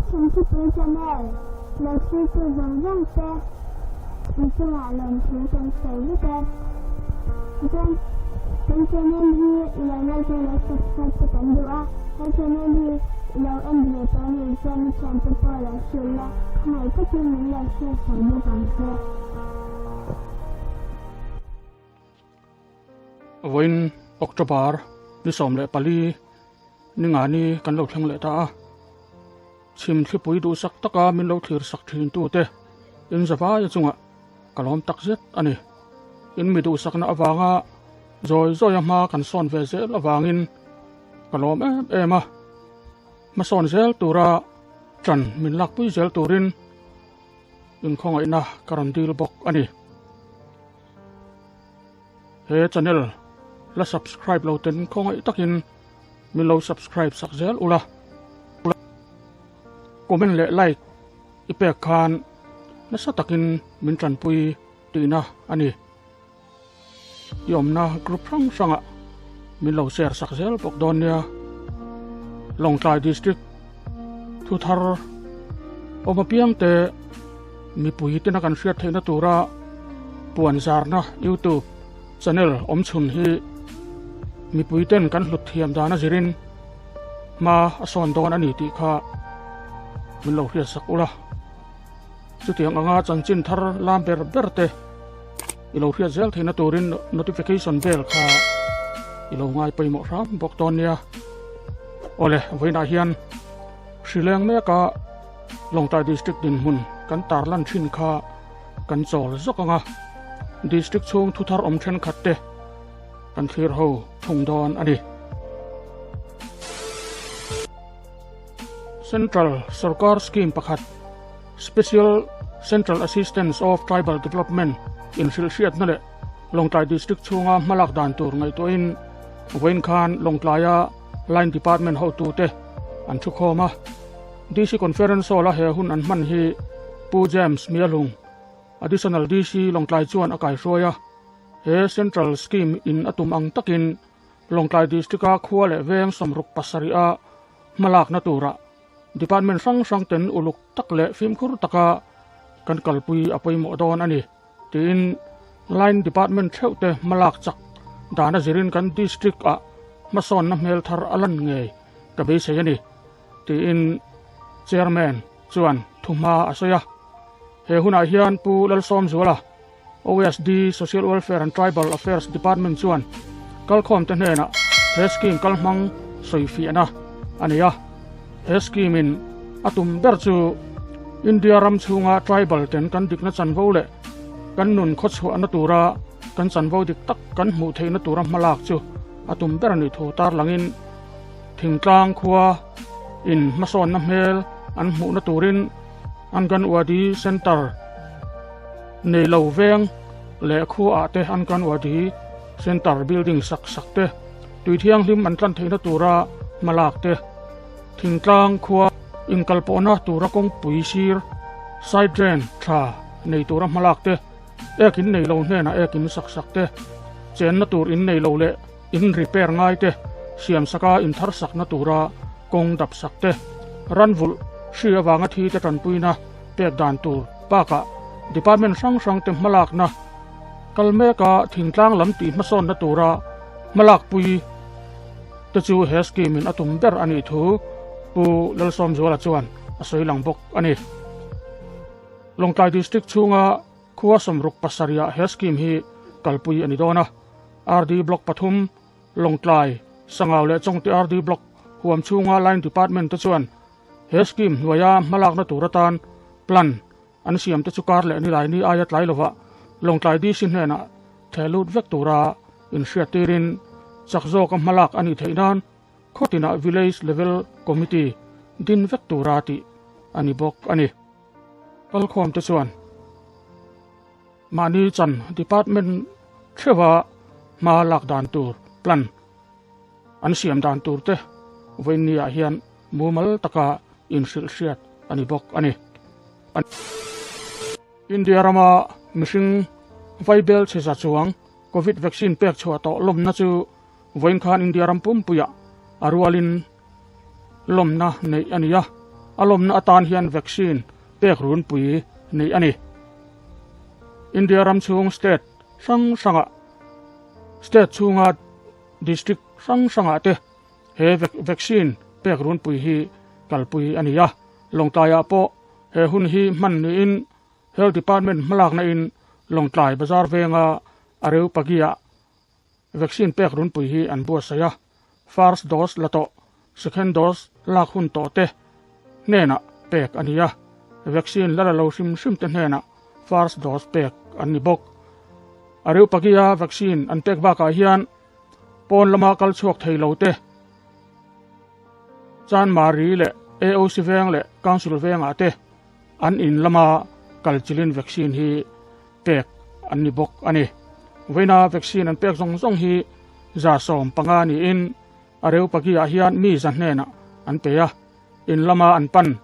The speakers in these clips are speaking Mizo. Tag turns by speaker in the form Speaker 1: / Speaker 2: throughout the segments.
Speaker 1: Chhimchhipui Channel lo thirtu zawng zawng te in chungah lawmthu kan sawi vek e. Chuan kan channel hi i lo like a lo subscribe te kan duh a, he channel hi i lo en ve tawh anih chuan i thiante pawh lo hrilh la, khawngaih takin min lo share sak bawk ang che.
Speaker 2: Vawiin October ni 14 ningani kan lo thleng leh ta a. Chhim thlipui duhsak taka min lo thlir sak thin tute in zavaia chungah ka lawm tak zet a ni. In mi duhsakna avanga zawi zawia hma kan sawn ve zel avangin ka lawm em em a. Hmasawn zel tura ṭan min lakpui zel turin inkhawngaihna ka rawn dil bawk a ni. He channel la subscribe lo ten khawngaih takin min lo subscribe sak zel ula. Comment leh like i pek khan nasa takin min tanpui tihna a ni. I awmna group hrang hrangah min lo share sak zel bawk dawn nia. Lawngtlai District thuthar awm apiang te mipui tena kan hriat theihna tura puan zarna YouTube channel awm chhun hi mipui ten kan hlut thiam dan a zirin hma a sawn dawn a ni tih kha min lo hriat sak ula. Chutiang anga chanchin thar lam ber ber te i lo hriat zel theihna turin notification bell kha i lo ngai pawimawh hram bawk dawn nia. Awle, vawiinah hian Hrileng meka Lawngtlai District dinhmun kan tarlan thin kha kan chawl zawk ang a, District chhung thuthar awm thenkhat te kan thlir ho thung dawn a ni. Central Sorkar Scheme pakhat Special Central Assistance of Tribal Development inhrilhhriatna leh Lawngtlai District chhunga hmalak dan tur ngaihtuahin vawiin khan Lawngtlaia Line Department hotute an thukhawm a. DC Conference Hall-a he hun an hman hi Pu James Mialhung, Additional DC Lawngtlai chuan a kaihruai a. He Central Scheme in a tum ang takin Lawngtlai District-a khua leh veng 67 a hmalakna turah Department hrang hrang ten uluk tak leh fimkhur taka kan kalpui a pawimawh dawn a ni tiin Line Department theuh te hmalak chak dan a zirin kan District ah hmasawnna hmel thar a lan ngei ka beisei a ni tiin Chairman chuan thuhma a sawi a. He hunah hian Pu Lalsawmzuala, OSD, Social Welfare and Tribal Affairs Department chuan kalkhawmte hnenah he scheme kalhmang sawifiahna a nei a. He scheme in a tum ber chu India ram chhunga tribal ten kan dikna chanvo leh kan nun khawchhuahna tura kan chanvo dik tak kan hmuh theihna tura hmalak chu a tum ber a nih thu tarlangin thingtlang khua in hmasawnna hmel an hmuhna turin Anganwadi Centre nei lo veng leh khuaah te Anganwadi Centre building sak sak te, tui thianghlim an tlan theihna tura hmalak te, thingtlang khua inkalpawhna tura kawngpui sir, side drain, tha nei tura hmalak te, ek in nei lo hnenah ek in sak sak te, chenna tur in nei lo leh in repair ngai te, siam saka in thar sakna tura kawng dap sak te, ranvulh hri avanga thi te tanpuina pek dan tur bakah department hrang hrang te hmalakna kal meka thingtlang lam tih hmasawnna tura hmalakpui te chu he scheme in a tum ber a nih thu Pu Lalsawmzuala chuan a sawi lang bawk a ni. Lawngtlai District chhunga khua 67 ah he scheme hi kalpui a ni dawn a, RD Block pathum, Lawngtlai, Sangau leh Chawngte RD Block huam chhunga Line Department te chuan he scheme hnuaia hmalakna tur atan plan an siam te chu kar leh nilai ni aia tlai lovah Lawngtlai DC hnenah theh lut vek tura inhriat tirin chak zawka hmalak a nih theih nan khawtinah Village Level Committee din vek tura tih a ni bawk a ni. Kalkhawm te chuan mahni chan department theuha hma lak dan tur plan an siam dan tur te vawiinniah hian mumal taka inhrilh hriat a ni bawk a ni. India rama mihring vaibel chhe za chuang Covid vaccine pek chhuah tawh lawmna chu vawiin khan India ram pumpuiah a rualin lawmna neih a ni a. A lawmna atan hian vaccine pek runpui neih a ni. India ram chhung state hrang hrangah state chhunga district hrang hrangah te he vaccine pek runpui hi kalpui a ni a. Lawngtlaiah pawh he hun hi hman niin Health Department hmalakna in Lawngtlai bazar venga Areopagia vaccine pek runpui hi an buatsaih a. First dose la tawh, second dose lak hun tawh te hnenah pek a ni a. Vaccine la la lo hrim hrim te hnenah first dose pek an ni bawk. Areopagia vaccine an pek bakah hian pawn lama kal chhuak thei lo te, Chanmari leh AOC veng leh Council vengah te an in lama kal chilin vaccine hi pek an ni bawk a ni. Vawiina vaccine an pek zawng zawng hi 150 niin a reupakiah hian mi za hnenah an pe a. In lama an pan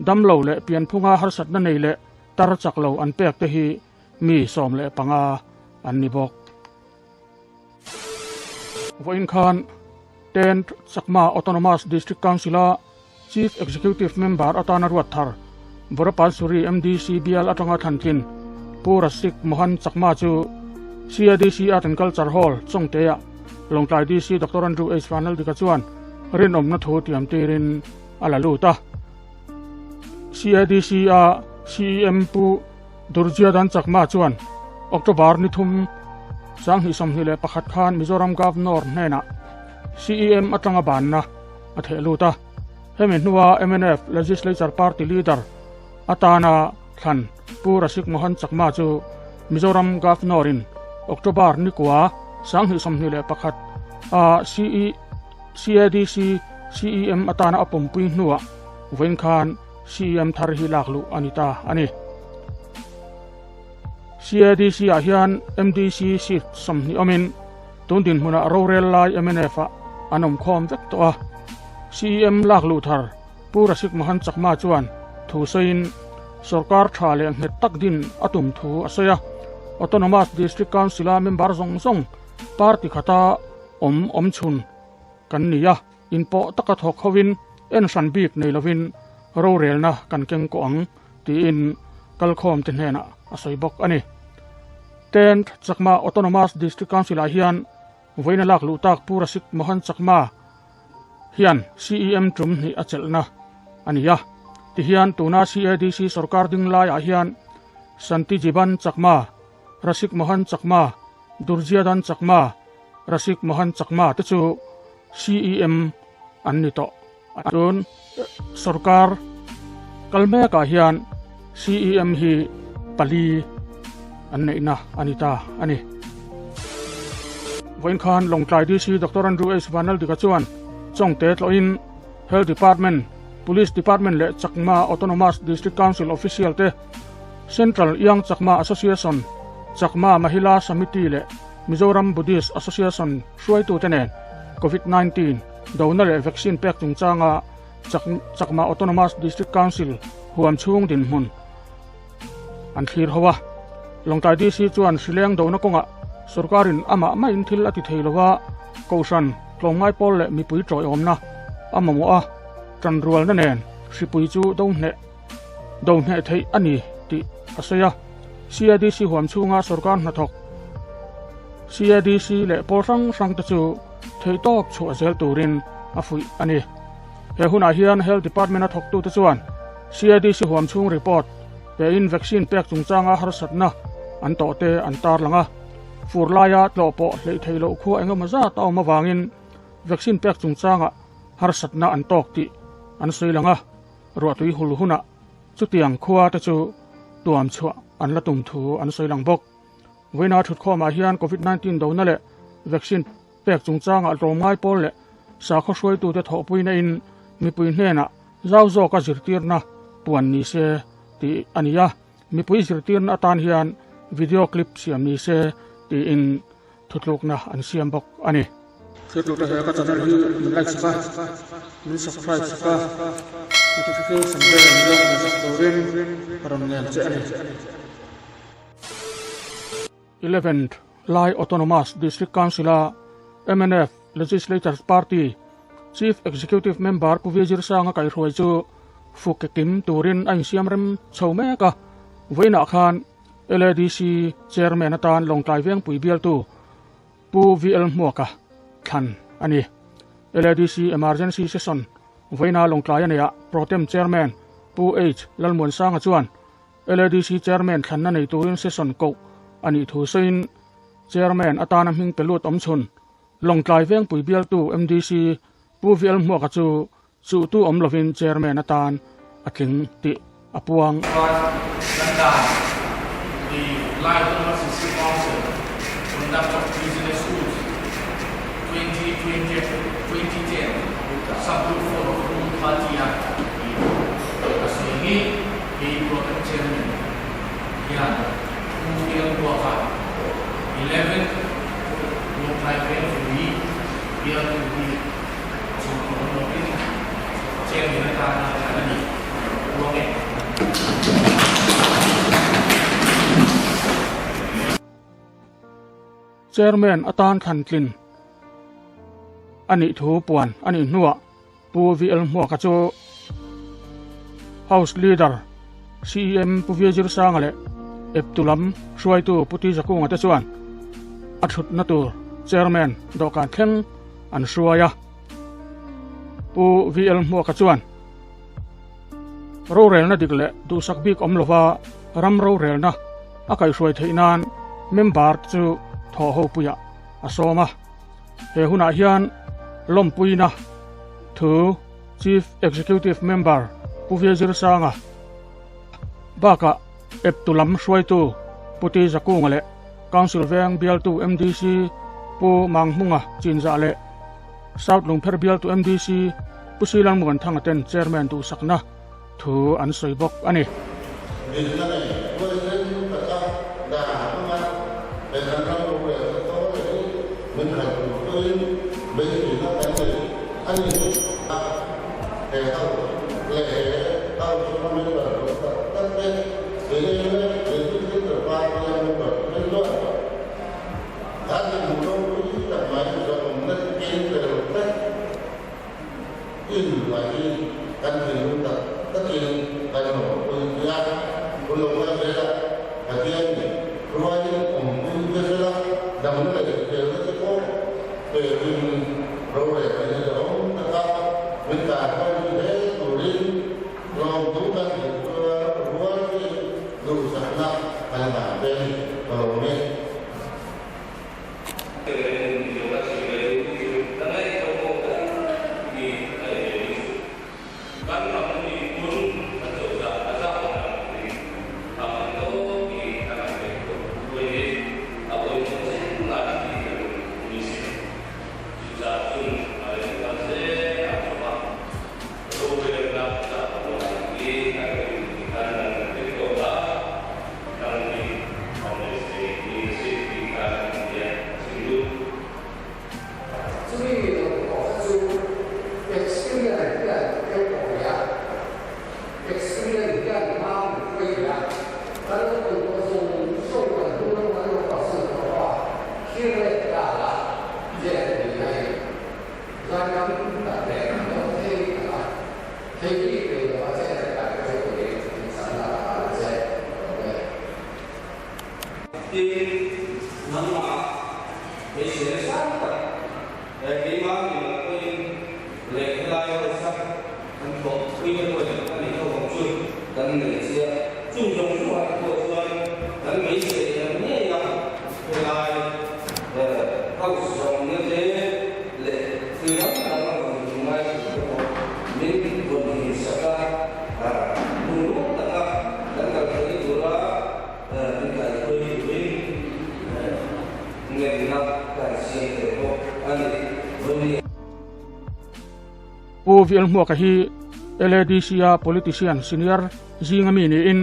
Speaker 2: damlo leh pianphunga harsatna nei leh tar chak lo an pek te hi mi 15 an ni bawk. Vawiin khan Tent Chakma Autonomous District Council-a Chief Executive Member atana ruat thar Borapansuri MDC bial atanga thlantlin Pu Rasik Mohan Chakma chu CADC Art and Culture Hall, Chawngte-ah Lawngtlai DC Doctor Andrew H. Vanlaldika chuan rinawmna thu tiam tirin a la lut a. CADC-a CEM Pu Durjiadan Chakma chuan October ni thum 2021 khan Mizoram Governor hnenah CEM atanga banna a theh lut a. Hemi hnua mnf Legislature Party Leader atana thlan Pu Rasik Mohan Chakma chu Mizoram Governor-in October ni kua 2021 a CADC CEM atana a pawmpui hnuah vawiin khan CEM thar hi lak luh a ni ta a ni. CADC ah hian MDC seat 20 awmin tun dinhmunah rorel lai mnf ah an awm khawm vek tawh a. CEM lak luh thar Pu Rasik Mohan Chakma chuan thu sawiin sorkar tha leh nghet tak din a tum thu a sawi a. Autonomous District Council-a member zawng zawng party khata awm awm chhun kan ni a. Inpawh taka thawk hovin en hran bik nei lovin rorelna kan keng kawh ang tiin kalkhawmte hnenah a sawi bawk a ni. Tent Chakma Autonomous District Council-ah hian vawiin a lak luh tak Pu Rasik Mohan Chakma hian CEM tum hnih a chelhna a ni a. Tihian tuna CADC sorkar ding laiah hian Shanti Jiban Chakma, Rasik Mohan Chakma, Durjiadan Chakma, Rasik Mohan Chakma te chu CEM an ni tawh. Tun sorkar kal mekah hian CEM hi pali an neihna a ni ta a ni. Vawiin khan Lawngtlai DC Doctor Andrew H Vanlaldika chuan Chawngte tlawhin Health Department, Police Department leh Chakma Autonomous District Council official te Central Young Chakma Association, Chakma Mahila Samiti leh Mizoram Buddhist Association hruaitute nen Covid 19 dona leh vaccine pek chungchanga Chakma Autonomous District Council huam chhung dinhmun an thlir ho a. Lawngtlai DC chuan hrileng dona kawngah sorkarin amah maiin thil a ti thei lova, Kohhran, tlawmngai pawl leh mipui tawiawmna a mamawh a, tanrualna nen hripui chu do hneh do hneh theih a ni tih a sawi a. CADC huam chhunga sorkar hnathawk CADC leh pawl hrang hrang te chu theihtawp chhuah zel turin a fuih a ni. He hunah hian Health Department a thawktute chuan CADC huam chhung report pein vaccine pek chungchanga harsatna an tawh te an tarlang a. Fur laia tlawh pawh hleih theih loh khua engemaw zat a awm avangin vaccine pek chungchangah harsatna an tawk tih an sawi lang a. Ruahtui hul hunah chutiang khua te chu tuam chhuah an la tum thu an sawi lang bawk. Vawiina thutkhawmah hian Covid 19 dona leh vaccine pek chungchangah tlawmngai pawl leh sakhaw hruaitute thawhpuina in mipui hnenah zau zawka zirtirna puan ni se tih a ni a. Mipui zirtirna atan hian video clip siam ni se tiin thutlukna an siam bawk a ni. Thiltute he ka channel hi min like sak a, min subscribe sak a, notification bell min lo hmuh sak turin ka rawn ngen che a ni. Eleventh Lai Autonomous District Council-a mnf Legislatures Party Chief Executive Member Pu Vijir Sanga kaihruai chu Fuke kim turin a insiam rem chho mek a, vawiinah khan LADC Chairman atan Lawngtlai Vengpui bialtu Pu VL Hmuaka thlan a ni. LADC Emergency Session vawiina Lawngtlai a neihah Protem Chairman Pu H Lalmuansanga chuan LADC Chairman thlanna nei turin session koh a nih thu sawiin Chairman atana hming pe lut awmchhun Lawngtlai Vengpui bialtu MDC Pu VL Hmuaka chu Chuhtu awm lovin Chairman atan a tling tih a puang.
Speaker 3: Chuan kan dan The Light City Council Conduct of Business Rules 2020 2010 Sub-Rule 4 of Rule 30 a i a sawi ngei kei Protem Chairman hian Pu Bialbuaka 11 Lawngtlai Vengpui bialtu hi Chhungkaw lovin chairman atana thlan a ni ruang e.
Speaker 2: Chairman atan thlan tlin a nih thu puan a nih hnuah Pu VL Hmuaka chu House Leader CEM Pu Via Zirsanga leh eptu lam hruaitu Pu Ti Zakunga te chuan a thutna tur Chairman dawhkan thleng an hruai a. Pu VL Hmuaka chuan rorelna dik leh duhsak bik awm lova ram rorelna a kaihhruai theih nan member te chu thawh ho puiah a sawm a. He hunah hian lawmpuina thu Chief Executive Member Pu Via Zirsanga bakah eptu lam hruaitu Pu Ti Zakunga leh Council Veng bialtu MDC Pu Manghmunga Chinzah leh South Lungpher bialtu MDC Pu Silang Muanthanga ten Chairman duhsakna thu an sawi bawk a ni.
Speaker 4: Dinna nei huaisen taka dan hmanga he kan ram rorelna tawng leh hi min khalh tur pawhin beiseina kan nei a ni a, he house leh he house chhunga member awm tak tak te keini leh legislature party-a member te phei chuan kan inhmuh ropui tak mai zahawmna keng tel vek In mai kan thinlung tak takin kan lawmpui pui a, hun lo kal zela Pathian nih hruaiin awmpui te sela damna leh hriselna te pawh pekin rorel a ni hlawm taka min tanpui zui hle turin lawmtu kan hmuh chuan rual hi duhsakna kan hlan te ka lawm e.
Speaker 5: Chumi lo pawh kha chu experience hian keu pawh ve a, experience hian hma min hruai ve a, kan lo tum pawh zawng zawng kan tum lo kan lo kalsan tawh a, thlir leh ta la chen ni a i zaidam tak leh lo thei tak a. Thei bik nei lo a che tak te chu i inchhan a a che lo e.
Speaker 6: Tin, nangmah hmeichhe sang tak eh keimah mimal pawhin leh helai hausa kan thawh pui te pawhin a nih ho ang chu kan nei chiah. Chung zawng zawngah te pawh chuan kan beisei ang ngei a helai eh house zawmna te leh thil dang dang a rawn ngai tur te pawh min rawn insak a, lungrual taka kan kal theihna tura min kaihruai turin ngenna kan siam thei bawk a ni. Vawiin.
Speaker 2: Pu Vialhmuaka hi LADC-a politician senior zinga mi niin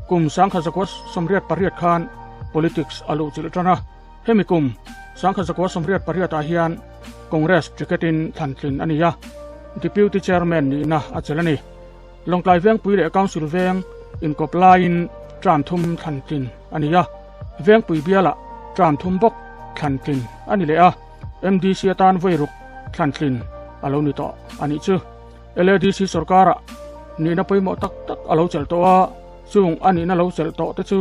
Speaker 2: kum 1988 khan politics a luhchilh tan a. Hemi kum 1988 ah hian Congress ticket-in thlantlin a ni a, Deputy Chairman nihna a chelh a ni. Lawngtlai Vengpui leh Council Veng inkawp laiin term thum thlantlin a ni a, Vengpui bialah term thum bawk thlantlin a ni leh a, MDC atan vawi ruk thlantlin a lo ni tawh a nih chu. LADC sorkarah. nihna pawimawh tak tak a lo chelh tawh a, chung a nihna lo chelh tawh te chu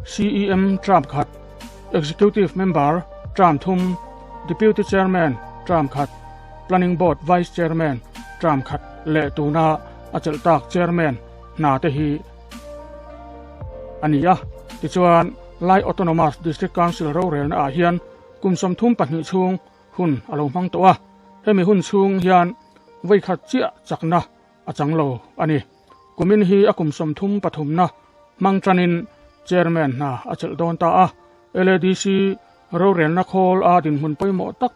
Speaker 2: CEM term khat, Executive Member term thum, Deputy Chairman term khat, Planning Board Vice Chairman term khat leh tuna a chelh tak Chairman hna te hi a ni a. Tichuan, Lai Autonomous District Council rorelna ah hian kum 32 chhung hun a lo hmang tawh a, hemi hun chhung hian vawikhat chiah chakna a chang lo a ni. Kumin hi a kum 33 na hmang tanin Chairman hna a chelh dawn ta a, LADC rorelna khawl a dinhmun pawimawh tak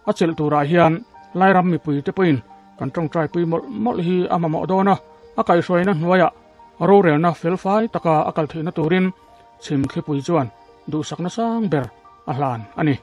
Speaker 2: a chelh turah hian Lairam mipui te pawhin kan tawngtai pui mawlh mawlh hi a mamawh dawn a, a kaihhruaina hnuaiah rorelna felfai taka a kal theihna turin chhim thlipui chuan duhsakna sang ber a hlan a ni.